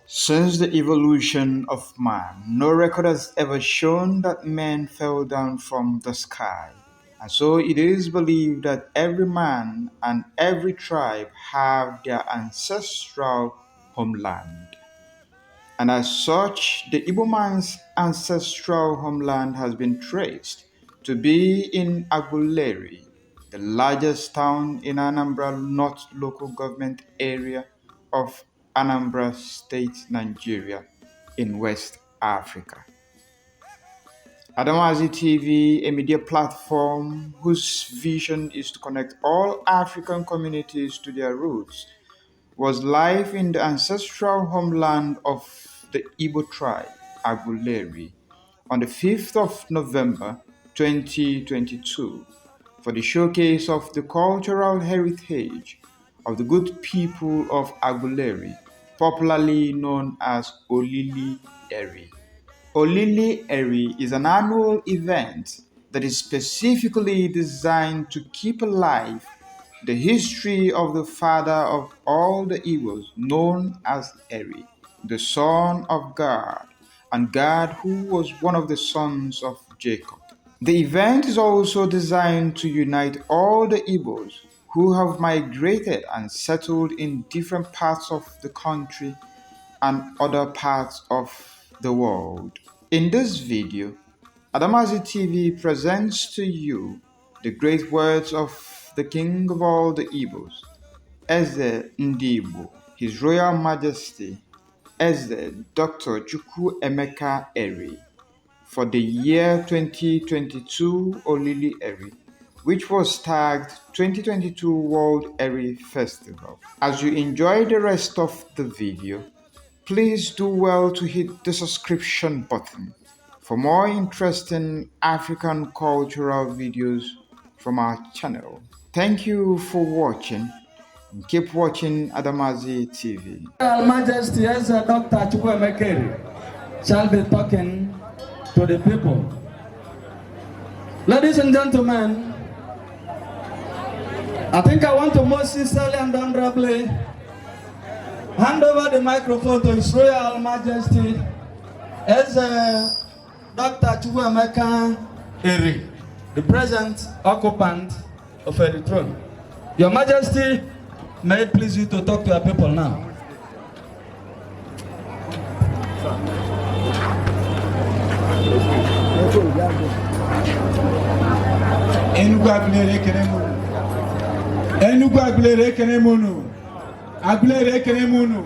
Since the evolution of man, no record has ever shown that men fell down from the sky. And so it is believed that every man and every tribe have their ancestral homeland. And as such, the Igbo man's ancestral homeland has been traced to be in Aguleri, the largest town in Anambra North Local Government Area of Anambra State, Nigeria, in West Africa. Adamazi TV, a media platform whose vision is to connect all African communities to their roots, was live in the ancestral homeland of the Igbo tribe, Aguleri, on the 5th of November 2022 for the showcase of the cultural heritage of the good people of Aguleri, popularly known as Olili Eri. Olili Eri is an annual event that is specifically designed to keep alive the history of the father of all the Igbos, known as Eri, the son of God, and God who was one of the sons of Jacob. The event is also designed to unite all the Igbos who have migrated and settled in different parts of the country and other parts of the world. In this video, Adamazi TV presents to you the great words of the King of all the Igbos, Eze Ndigbo, His Royal Majesty, Eze Dr. Chukwu Emeka Eri, for the year 2022 Olili Eri, which was tagged 2022 World Eri Festival. As you enjoy the rest of the video, please do well to hit the subscription button for more interesting African cultural videos from our channel. Thank you for watching and keep watching Adamazi TV. Royal Majesty Eze Dr. Chukwuemeka Eri shall be talking to the people. Ladies and gentlemen, I think I want to most sincerely and honorably hand over the microphone to His Royal Majesty Eze Dr. Chukwuemeka Eri, the present occupant of the throne. Your Majesty, may it please you to talk to your people now. Enugu Aguleri ekene m unu. Enugu Aguleri ekene m unu. Aguleri ekene m unu.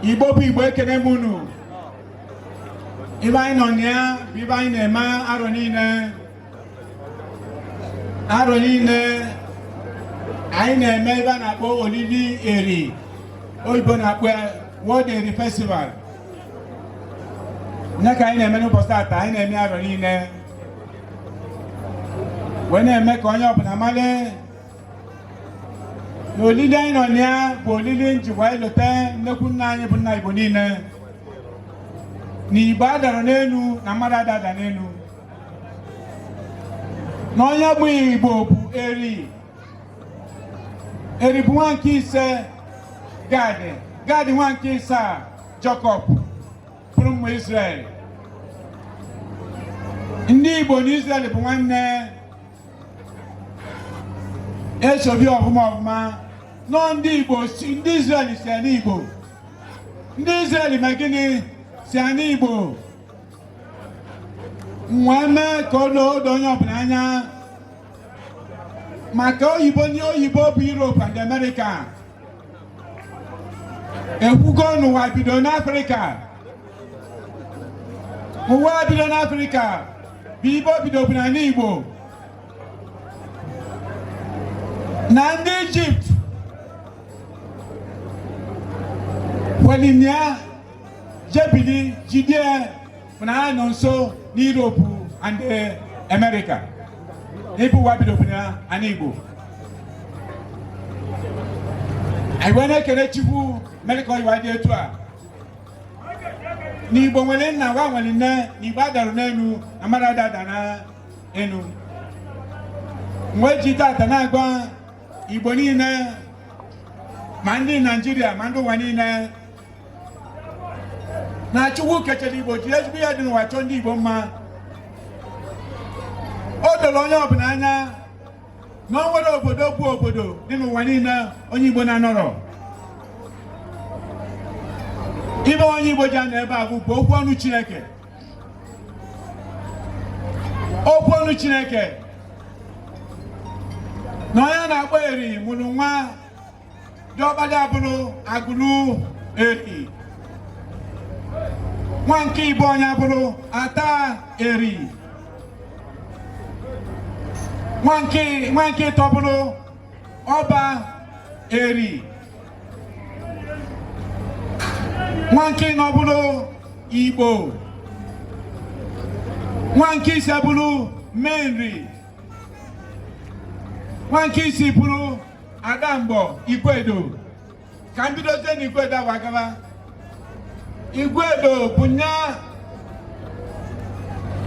Igbo bụ Igbo ekene m unu. Ibe anyị nọ na ya bụ ibe anyị na-eme arọ niile. Arọ niile anyị na-eme ibe a na-akpọ olili eri. Oyibo na-akpọ ya World Eri Festival. Nye ka anyị na-eme n'ụbọchị tata, anyị na-eme arọ niile. Wee na-eme ka onye ọbụla mara na olili anyị nọ na ya bụ olili njikwa ilote nnekwu nna anyị bụ nna Igbo niile. Na Igbo adara n'elu na mmadụ adada n'elu. Na onye bụ Igbo bụ Eri. Eri bụ nwa nke ise Gad. Gad nwa nke isaa Jekọb bụrụ ụmụ Israel. Ndị Igbo na Israel bụ nwanne esobi ọfụma ọfụma. Nọ ndị Igbo si ndị Israel si ala Igbo. Ndị Israel ma gịnị si ala Igbo. Nwee mee ka o doo onye ọbụla anya maka oyibo ndị oyibo bụ Europe and America ekwugo n'ụwa bido n'Afrịka. Ụwa bido n'Afrịka bụ ibe o bido bụ n'ala Igbo na ndị Ijipt kwelinia jebili jidie na ha nọ nso n'Europe and America ebe ụwa bido bụ n'ala Igbo. Anyị wee na-ekele Chukwu mere ka ụwa dị etu a na Igbo nwere nna wa nwere nne na Igbo adarụ n'elu na mmadụ adada na enu. Wee ji tata na-agwa Igbo niile, ma ndị Naijiria ma ndị ụwa niile, na Chukwu kechara Igbo jiri ezigbo ihe dị n'ụwa chọọ ndị Igbo mma. O doro onye ọbụla anya na o nwere obodo bụ obodo dị n'ụwa niile onye Igbo na-anọrọ. Ibe onye Igbo ji anọ ebe a bụ okwu ọnụ Chineke, okwu ọnụ Chineke na onye a na-akpọ Eri mụrụ nwa diọkpala abụrụ Agụlụ Eri, nwa nke ịbụọ onye abụrụ Ata Eri, nwa nke ịtọ bụrụ Ọba Eri, nwa nke ịnọ bụrụ Igbo, nwa nke ise bụrụ Menri, nwa nke isii bụrụ Adamgbo Igwedo. Ka m bidozie na Igwedo awa gaba. Igwedo bụ nya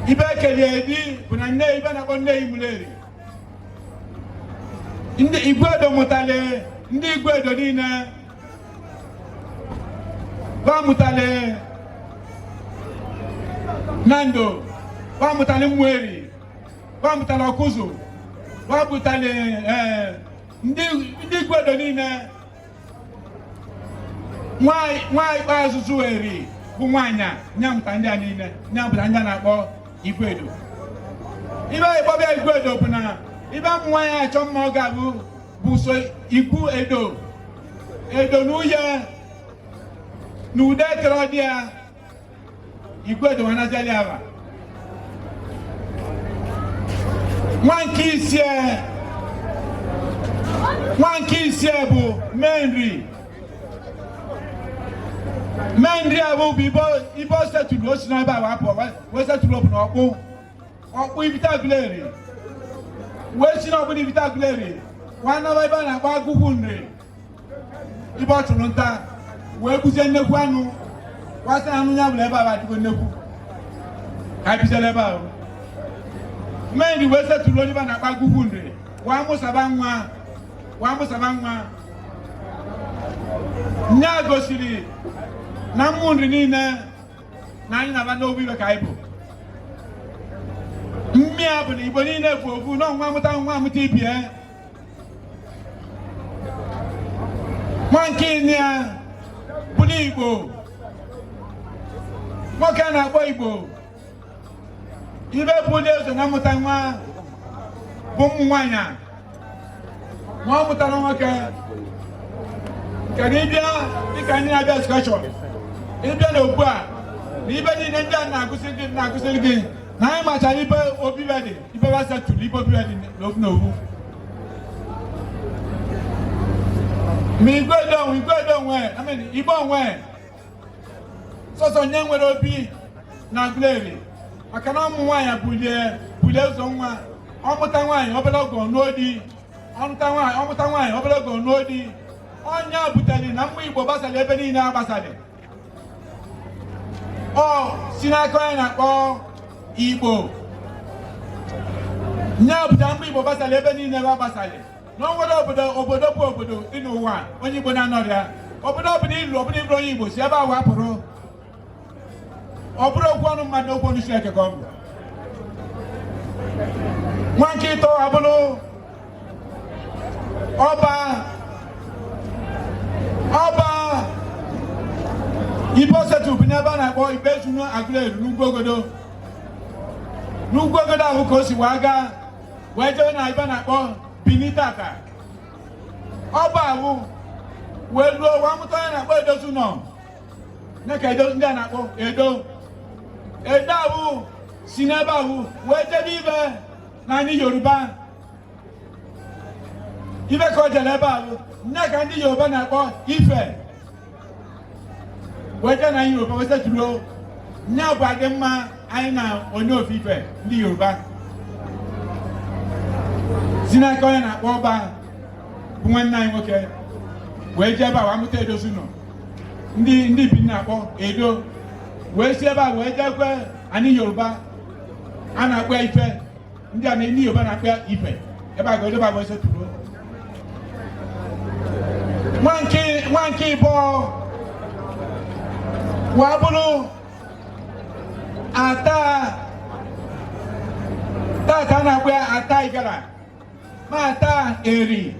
ibe ekelie di bụ na nne ibe na-akpọ nne Imuleri. Ndị Igwedo mụtale ndị Igwedo niile ba mụtale Nando, ba mụtale Mmụeri, ba mụtale Ọkụzụ, ba mụtale ndị Igwedo niile. Nwa ikpeazụ zụ Eri bụ nwaanyị a nya mụta ndị a niile, nya mụta ndị a na-akpọ Igwedo. Ibe anyị kpọbịa Igwedo bụ na ibe ụmụ nwaanyị achọ mma ọ ga-abụ bụ so ikwu edo edo na uye na ude kere dị ya Igwedo wanazali aba. Nwa nke ise bụ Menri. Menri abụ bụ ibe o setụrụ o si n'ebe a wee pụọ wee setụrụ bụ na ọkpụ Ifite Aguleri wee si n'ọkpụ Ifite Aguleri wee naba ebe a na-akpọ Agụkwu Nri, ibe ọ chụrụ nta wee gbuzie nnekwu anụ wasị anụ ya bụla ebe a adịgo nnekwu ka anyị biziela ebe ahụ. Menri wee setụrụ onye ebe a na-akpọ Agụkwu Nri wee mụsaba nwa. Nya gosiri na mmụ nri niile na anyị na-aba n'obu ibe ka anyị bụ mmịa bụ na Igbo niile bụ ofu na nwa mụta nwa mụta ibie. Nwa nke ya bụrụ Igbo, nwoke a na-akpọ Igbo ibe bụ eze na mmụta nwa bụ ụmụ nwaanyị ma ọ mụtara nwoke. Kedu ịbịa dịka ndị na-abịa excursion ịbịa n'okwu a na ibe niile ndị a na-agụsịrị gị na anyị machara ibe obibe dị ibe wasetụrụ ibe obibe dị n'ofu n'ofu ma igwe edo onwe igwe edo onwe I mean, igbo onwe sọsọ nye nwere obi na Aguleri maka na ụmụ nwaanyị bulie bulie ụzọ nwa ọmụta nwaanyị obere oge ọnụọ di ọmụta nwaanyị obere oge ọnụọ di ọnya butere na mmụ Igbo gbasara ebe niile agbasara ọ si n'aka onye na-akpọ Igbo nya butere mmụ Igbo gbasara ebe niile ebe agbasara na o nwere obodo obodo bụ obodo dị n'ụwa onye Igbo na-anọrọ ya obodo ọbụla ilu ọbụla iburu onye Igbo si ebe ahụ apụrụ ọ bụrụ okwu ọnụ mmadụ okwu ọnụ Chineke ka ọ bụ. Nwa nke ịtọ abụrụ ọba ọba ibe osetu bụ n'ebe a na-akpọ Ikpezunu Aguleri n'Ugwu Ogodo n'Ugwu Ogodo ahụ ka o si wee gaa wee jee na ebe a na-akpọ Bini tata ọba ahụ wee luo wee mụta onye na-akpọ Edozu nọ nye ka edo ndị a na-akpọ edo edo ahụ si n'ebe ahụ wee jebe ibe na ndị Yoruba ibe ka o jere ebe ahụ nye ka ndị Yoruba na-akpọ Ife wee jee na Yoruba wee setụruo nye bụ adị mma anyị na onye ofe Ife ndị Yoruba si n'aka onye na-akpọ ọba bụ nwanne anyị nwoke wee jee ebe a wee mụta Edozu nọ ndị ndị bi na-akpọ Edo wee si ebe a wee jekwe anyị Yoruba a na-akpọ Ife ndị a ndị Yoruba na-akpọ Ife Ebe a ga-edebe agba esetụrụ. Nwa nke ịbụọ wee bụrụ ata tata a na-akpọ ya ata Igala ma ata Eri.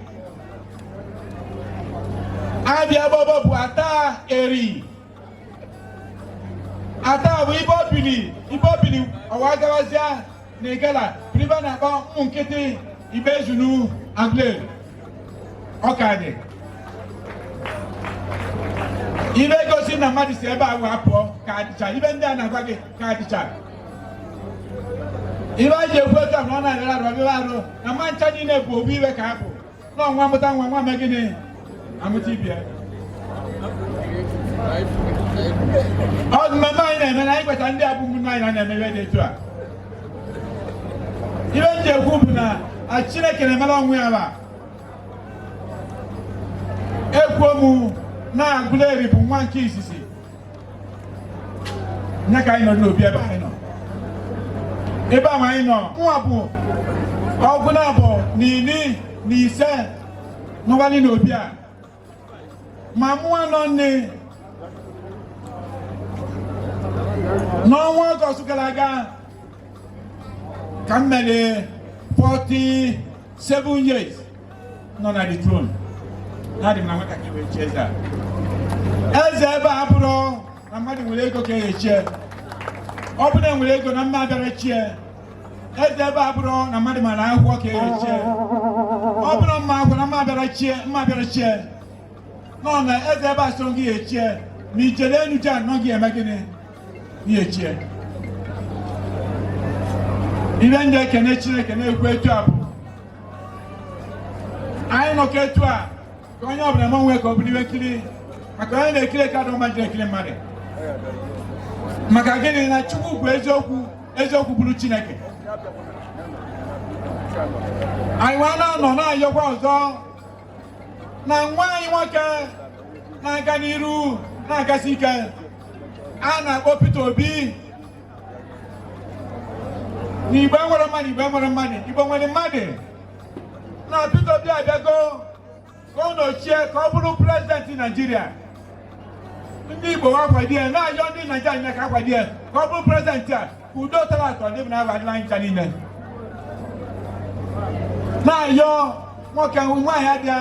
Abịa gbọbọ bụ ata Eri. Ata bụ ibe obili, ibe obili ọwa gawazịa na Igala bụrụ ibe a na-akpọ ụmụ nkịtị ibe ezunu Aguleri. Ọka dị ibe gosi na mmadụ si ebe a wee pụọ ka adịcha ibe ndị a na-agwa gị ka adịcha ibe a ji ekwu etu a na ọ na-arịara arụ ọbịa arụ na mma ncha niile bụ obu ibe ka ha bụ na ọnwa mụta nwa nwa mee gịnị amụta ibie. Ọ mmemme anyị na-eme na anyị kweta ndị a bụ ụmụnne anyị na na-eme ihe dị etu a. Ibe m ji ekwu bụ na Chineke na-emere onwe ya ba ekwuo m na Aguleri bụ nwa nke izizi nye ka anyị nọ n'obi ebe anyị nọ ebe ahụ anyị nọ nwa bụ ọgụ na abụọ na iri na ise nọwali n'obi a ma mụnwa nọ nne n'ọnwa Ọgọst gara aga ka m mere 47 years nọ na the throne. Na-adị m na nwatakịrị wee chie eze a. Eze ebe a bụrụ na mmadụ nwere ego ka e echie, ọ bụrụ na enwere ego na mma bịara chie eze ebe a bụrụ na mmadụ mara akwụkwọ ka e echie, ọ bụrụ mma akwụkwọ na mma bịara chie, mma bịara chie nọ na eze ebe a soro gị echie ma ijele enu ji anọ gị eme gịnị gị echie. Ibe ndị ekene Chineke na-ekwu etu a bụ anyị nọkọ etu a ka onye ọbụla ma onwe ka ọ bụrụ iwe nkiri maka onye na-ekiri eke adọ mma jiri ekiri mmadụ maka gịnị na Chukwu bụ eziokwu, eziokwu bụrụ Chineke. Anyị nwa na-anọ na-ayọkwa ọzọ na nwa anyị nwoke na-aga n'iru na-agasi ike a na-akpọ Peter Obi na Igbo nwere mmadụ, Igbo nwere mmadụ, Igbo nwere mmadụ na Peter Obi abịago ka ọ nọchie ka ọ bụrụ prezidenti Naijiria. Ndị Igbo akwado ya na-ayọ ndị Naijiria niile ka akwado ya ka ọ bụrụ prezidenti a ka udo tọrọ atọ ndị bụ na adịla anyị ncha niile na-ayọ nwoke nwaanyị abịa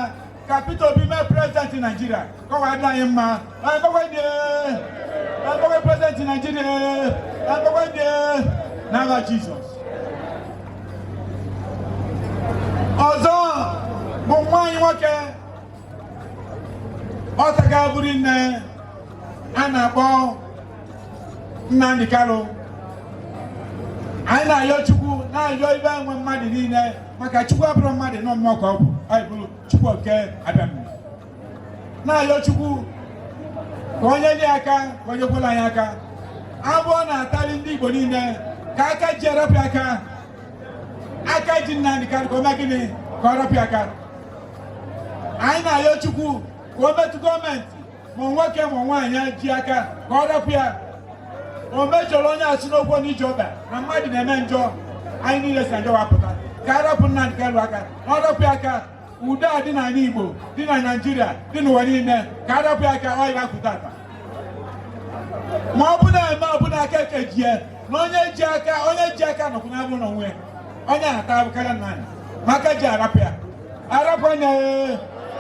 ka Peter Obi mee prezidenti Naijiria ka ọ wee dị anyị mma. Agbakwe prezidenti Naijiria, agbakwe dị n'aha Jizọs. Ọzọ bụ nwa anyị nwoke ọ taga bụrụ nne a na-akpọ Nnamdi Kanu. Anyị na-ayọ Chukwu na-ayọ ibe nwe mmadụ niile maka Chukwu abụrụ mmadụ nọ mmụọ ka ọ bụ anyị bụrụ Chukwu oke abịa na-ayọ Chukwu ka onye nye aka ka onye kwela anyị aka abụọ na-atalị ndị Igbo niile ka aka ji arapịa aka aka ji Nnamdi Kanu ka o mee gịnị ka ọ rapịa aka. Anyị na-ayọ Chukwu ka o metụ gọọmenti ma nwoke ma nwaanyị ji aka ka ọ rapụ ya. O mejọrọ onye asị n'okwu na ije ọba na mmadụ na-eme njọ anyị niile si na njọ wapụta ka a rapụ Nnamdi Kanu aka na ọ rapụ ya aka udo a dị n'ala Igbo dị na Naịjirịa dị n'ụwa niile ka a rapụ ya aka ọ ya apụta ata ma ọ bụ na-eme ọbụna aka ekejie na onye ji aka onye ji aka nọkwụ na abụ n'onwe ya onye ata abụ karịa nna anyị ma aka ji arapụ ya arapụnye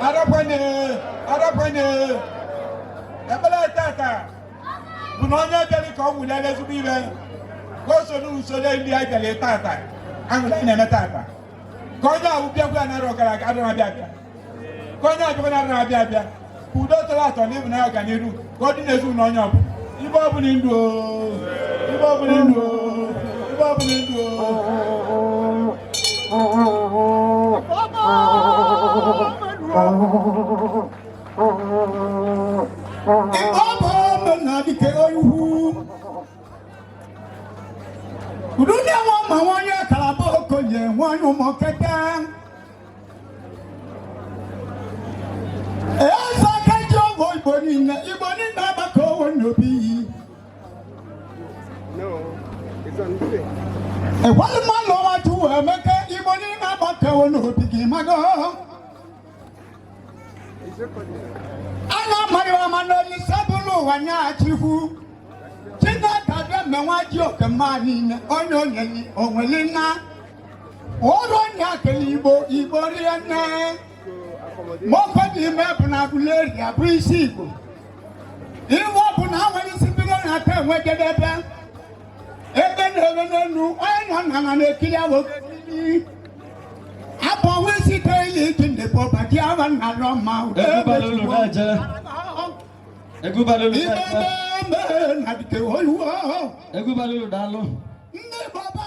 arapụnye arapụnye. Ekpere tata bụ na onye bịara ka ọ nwụlere ezigbo ire ka o so n'usoro ndị anyị bịara tata aṅụrị anyị na-eme tata ka onye ahụ bịakwa ya nara ọgara aga adịrọ abịa abịa ka onye abịakwa nara abịa abịa ka udo tọrọ atọ na ịbụ na ọganiru ka ọ dị n'ezinụlọ onye ọbụla ibe ọbụla ndụ ibe ọbụla ndụ ibe ọbụla ndụ. Eze aka ji ọgwụ Igbo niile, Igbo niile agbakọ onwe n'obi. Ekwalụ mmadụ ọnwa tuwu Emeka, Igbo niile agbakọ abịawo n'obi gị mago a na-amaghị ọma n'olise bụrụ ụwa nyaghachikwu. Chineke abịa menwa ji oke mma niile onye onyenyi onweli nna ọrụ onye akele Igbo Igbo rie nne mokwe dị ime bụ na Aguleri abụ isi Igbo iwe ọ bụ na ha nwere isi bido na aka enwe jedebe ebe na-ere n'elu onye nọ na na na-ekiri ahụ abụ ọnwa isi ili iji ndebe ọbaji awa nna rọ mma. Egwu balolu na-eje. Egwu balolu ibe na-eje. ebe na dike oluwo. Egwu balolu, daalụ. Ndị baba.